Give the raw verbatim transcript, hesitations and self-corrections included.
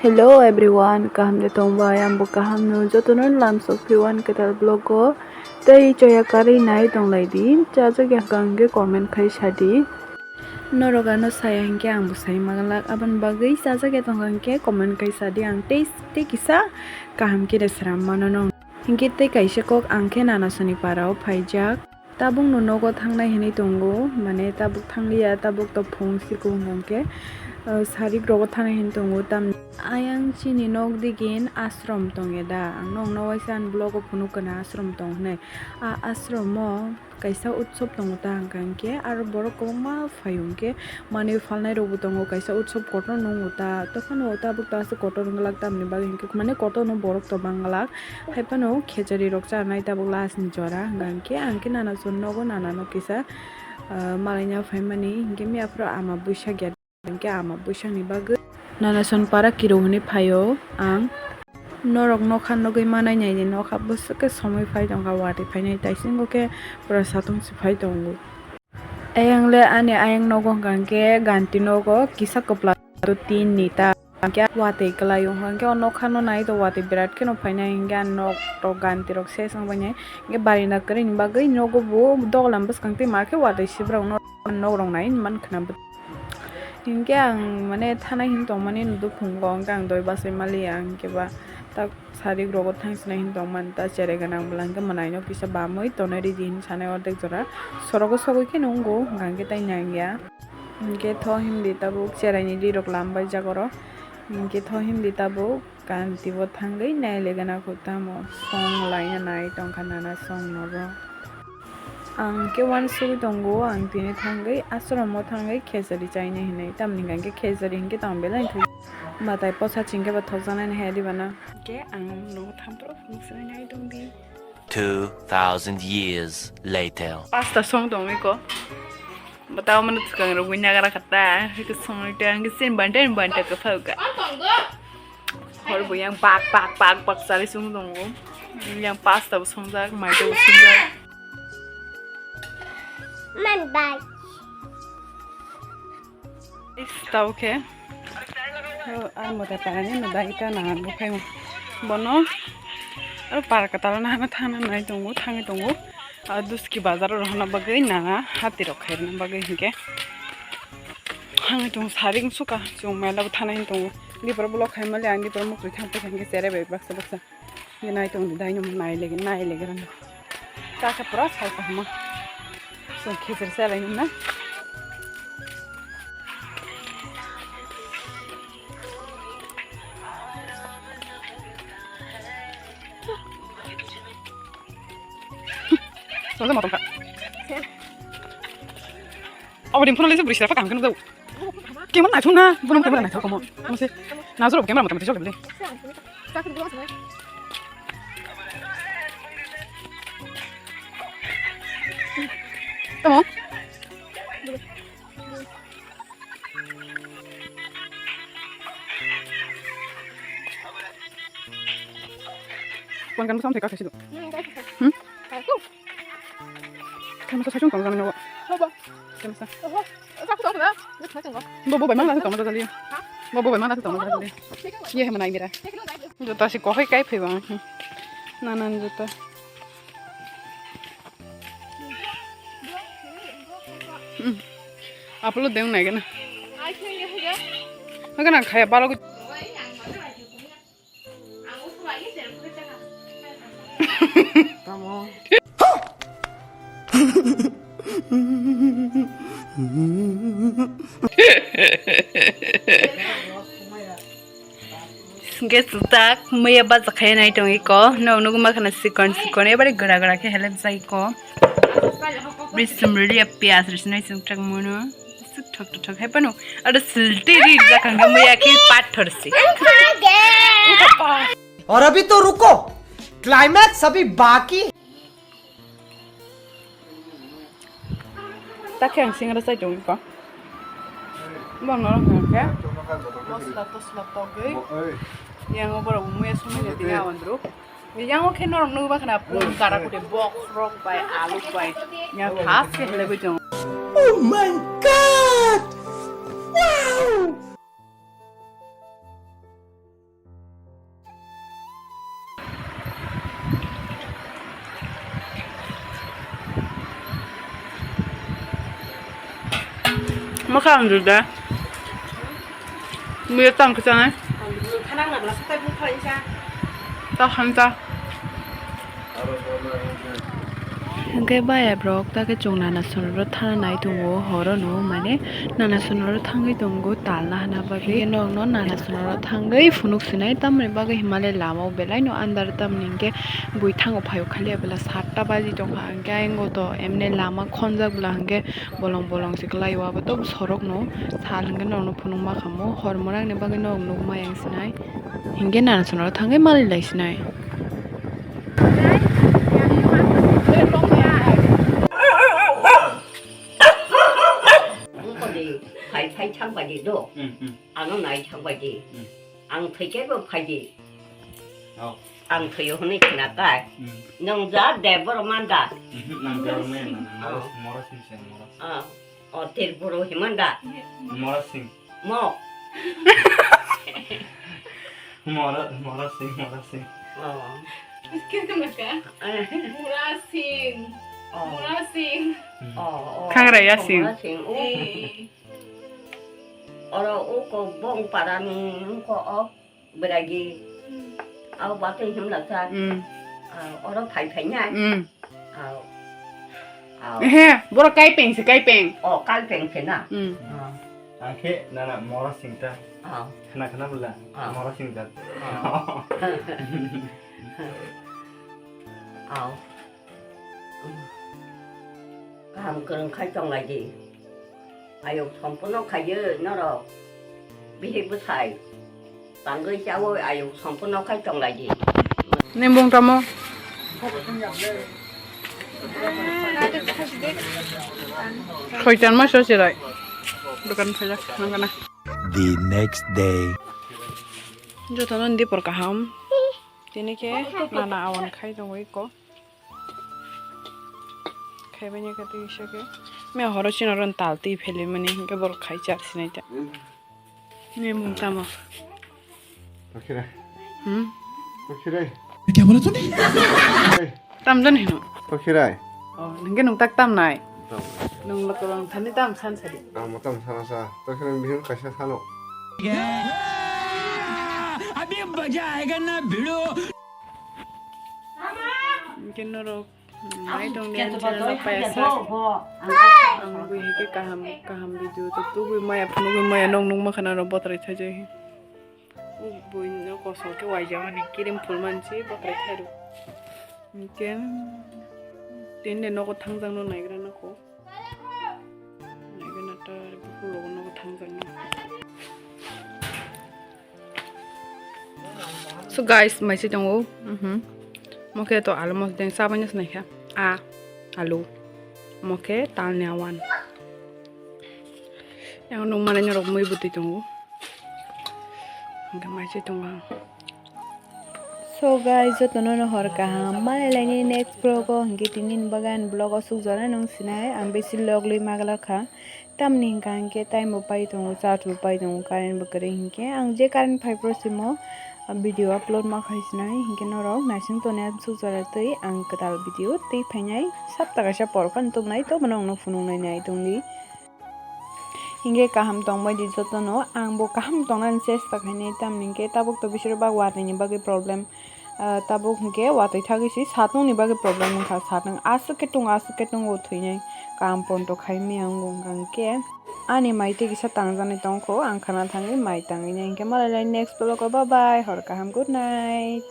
Hello everyone, kaham de tongbai? Ang bo kaham no, joto no lamsok phiwan kwtal vlog o tei choya karwi nai tonglai di, chajak ya hwnkhe comment khai sa di. Norok ano saya hinkhe ang bo sai manglak, aboni bagwi chajak ya tongkha hinkhe comment khai sa di, ang tei tei kisa kaham khe de sram mano no. Hinkhe tei kaisa kok ang khe Nanasoni para o phaijak. Tabuk no nogo thangnai hinwi tongo, mane tabuk thangliya, tabuk to phung sikung hwnkhe, uh, sarik rogo thangnai hinwi tongo. Tam ayang chini nok digin ashram tongya da, ang nokno waisa ani vlog o phunuk kana ashram tong hinwi. A ashram o kaisa utsob tongo ta hwnkha hinkhe aro borok kwbangma phaio hinkhe manwi phalnai rokbo tongo, kaisa utsob kotor nungo ta, tophano tabuk ta aswk kotor wngwlak tamni bagwi hinkhe mane kotor no borok to bangwlak. Haiphano khechari rok chanai tabuk last ni jora hwnkha hinkhe ang khe Nanason nogo, Nanano kisa, ah, malaina phaimani hinkhe miyaphuru ama buisa gate hinkhe ama buisani bagwi Nanason para kiro hwnwi phaio ang. Norok nokha nugwi manai nai di, nokha bwswk khe somoi phai tongkha, watwi phainai taisingo khe pura satung se phai tongo. Ayang le ani ayang nogo hwnkha hinkhe ganti nogo kisa kwpla tin ni ta. Hinkhe watwi kwlai o, hinkhe o nokha no nai to watwi birat kheno phainai, hinkhe a nok rok ganti rok ses wng bainai, hinkhe barinda kwrwini bagwi nogo bo doglam bwskang twi ma khe watwi sibrok no nok rok nai man khna. Hinkhe ang mane thanai hin tongmani nudo phungo, hinkhe ang doi bachai maliya, hinkhe ba tak sarik rogo thang sinai hin tongmani ta cherai gwnang bwla hinkhe mwnaino kisa bamwi tonwi ridi hin sanai ordek jora sorogo sogwi kheno wngo, hinkhe tai nangya. Hinkhe tho himdi tabuk cheraini rirok lambai jagoro. Hinkhe tho himdi tabuk kantibo thangwi nailegena kho tamo song laina nai tongkha nana song nogo. Ang khe uansugwi tongo, ang tini thangwi ashromo thangwi khejari chaina hinwi. Tamni hwnkha khe khejari hinkhe tamo belai thwi. Matai posa chingkhe ba thokjaknai haya diba na. Hinkhe ang nogo thamtoro phunuksinai nai tongdi. Two thousand years later. Pasta song tongwi ko. Bwtao mano swkang rok wi nagra kha ta. Hwnkhe songwi tei ang khe chini banta ni banta kwthao kha. Hor bo yang bak bak bak bak chari song tongo. Yang pasta bo songjak, maida bo songjak. Man bai. Is tao khe. O, ang mota parani no dai ta na bo khai mo. Bono. Aro para kwtal na hana thana nai tongo, thangwi tongo. A Duski bazar o rohorna bagwi nana hati rok khairokna bagwi hinkhe. Hangwi tongo sarik suka chwng mela bo thana hin tongo. Dipra block khai mali ang dipra mukri thang paikha hinkhe cherai bai baksa baksa. Hinkhe nai tongo dai no nai lege nai lege rang. Chakha pura sai kahma. Chwng khejari chalai nai. Sosa motom ka. Abo din phone lesi buri sira pa kaham khe nukjago. Camera naithok na, bono camera naithok komo. Mose nazaro camera mota mota jok le. Tamo. Kuan kan sampai kasih situ. Hmm? Kan masa sacung kalau kami nawa. Apa? Kan masa. Apa? Aku tahu lah. Bobo bai mana tahu tahu tadi. Bobo bai mana tahu tahu tadi. Iya mana mira. Juta si kohai kai phe bang. Nanan juta. Apolo deng nai gana. Gana khaya balo. Tamo. Hwnkhe chutak maya bacha khai nai tong iko, no nugwi ma khana sikon sikon ebari gra gra khe helep jai ko. Bisum rili ya piyas risi nai sung tak mono. Suk thok thok thok hai pano. Ada silti ri jakang maya khe pathor si. और अभी तो रुको, क्लाइमैक्स अभी बाकी है। Takhe ang singra chai tong kha. Bono hwnkhe mosla tosla togwi. Yang borok muya sumui tini awandru. Yang khe norok nugwi bakha na pun kara kute bok rok bai alu bai. Yang thas khe helebwi tong. Oh my God! Wow! Kha ang da. Muya tang kha chanai. Khanang na bla satai bung khalai sa. Ta khan ta. Hwnkhe baya borok ta khe chwng nana sonoro thana nai tongo horono, mane nana sonoro thangwi tongo talna hana bagwi. Norokno nana sonoro thangwi phunuk sinai, tamoni bagwi hinmale lama o belai no andar, tamoni hinkhe bui thango phaio khali bela satta baji tongkha, hinkhe ayang o to emne lama khonjak bela hinkhe bolong bolong se kwlai o, abo to sorok no sal hinkhe norok no phunuk ma khamu, hor mwnak ni bagwi norok nuk ma yang sinai, hinkhe nana sonoro thangwi malai lai sinai. Phai phai thang bai di do. Hmm, hmm. Ano nai thang bai di. Hmm. Ang thai khe bo phai di. Oh. Ang thai hwnwi khna kai. Hmm. Nang ja de bor man da. Hmm, nang ja man na. Oh. Moro, moro sing se moro. Ah. O ter boro himan da. Moro sing. Mo. Moro, moro sing, moro sing. Oh. Kir kena ka? Eh. Mura sing. Oh. Mura sing. Hmm. Oh, oh. Khangra ya sing. Mura sing. Oh. Eh. Oro uko bong parani uko o beragi. Au batwi himlak sa. Hmm. Ah, oro phai phai na. Hmm. Au. Au. Ehe, borok kaipeng se, kaipeng. Oh, kaipeng se na. Hmm. Ah. Ang khe nana moro singta. Au. Khna khna bwla. Au. Moro singta. Au. Au. Kaham kwrwng khai tong lai di. Ayuk sompono khaio norok. Bihik bwsai. Tangwi chaui ayuk sompono khai tong lai di. Nembong tamo. Soitan ma so chirai. Dukan phaijak nangkana. The next day. Jotono dipor kaham. Tini khe nana awan khai tongo iko. Khaibani khe twi se khe. Me horo chini oro tal twi pheli mani hinkhe borok khai char sinai ta. Ne mung tamo. Pakhirai. Hmm? Pakhirai. Kya bola tune? Tam jan hino. Pakhirai. Oh, nungke nung tak tam nai. Tam. Nung lo tolong thani tam san sadi. Tam tam sana sa. Pakhirai bihun kaisa sano. Abhi maza aayega na bhidu. Hinkhe norok, mm, nai tong di ani channel o paiya sak. Ang bui hinkhe kaham, kaham video to tubui maya phunugui maya nog nukma khana rok botrai thaijai. Uk bui no kosol khe waijak mani kirim phul mansi botrai thairu. Hinkhe tini de nogo thangjak no naigra nokho. Naigra natar bukhuk logo nogo thangjak no. So guys, mai se tongo. Mhm. Mo khe to alu mosdeng sa baino sinai kha. A, alu. Mo khe talni awan. Yang nung mane nyorok mui bwtwi tongo. Hingke mai se tongo ang. So guys, jotono no hor kaham. Malai laini next vlog o, hingke tini ni bagan vlog o suk jora nung sinai. Ang besi log lui magala kha. Tamni hingka hingke time bo pai tongo, charge bo pai tongo, current bo kwrwi hingke ang je current phai phuru simo video upload ma khai sinai hingke norok naising toni suk jora twi ang kwtal video twi phainai sapta kaisa por phano tubunai tobono ang no phunuk nai nai tongdi. Hingke kaham tongbai di jotono, ang bo kaham tongnani chesta khainai tamni hingke tabuk to bisiro bak watwi ni bagwi problem. Ah, tabuk hingke watwi thagwi si satungni bagwi problem wngkha, satwng aswk khe tongo, aswk khe tongo thwinai. Kaam ponto khai maya wngo wngkha hingke ani mai twi kisa tangjaknai tongkho, ang khwna thangwi mai tangwi nai hingke malai lai next vlog o, bye bye, hor kaham, good night.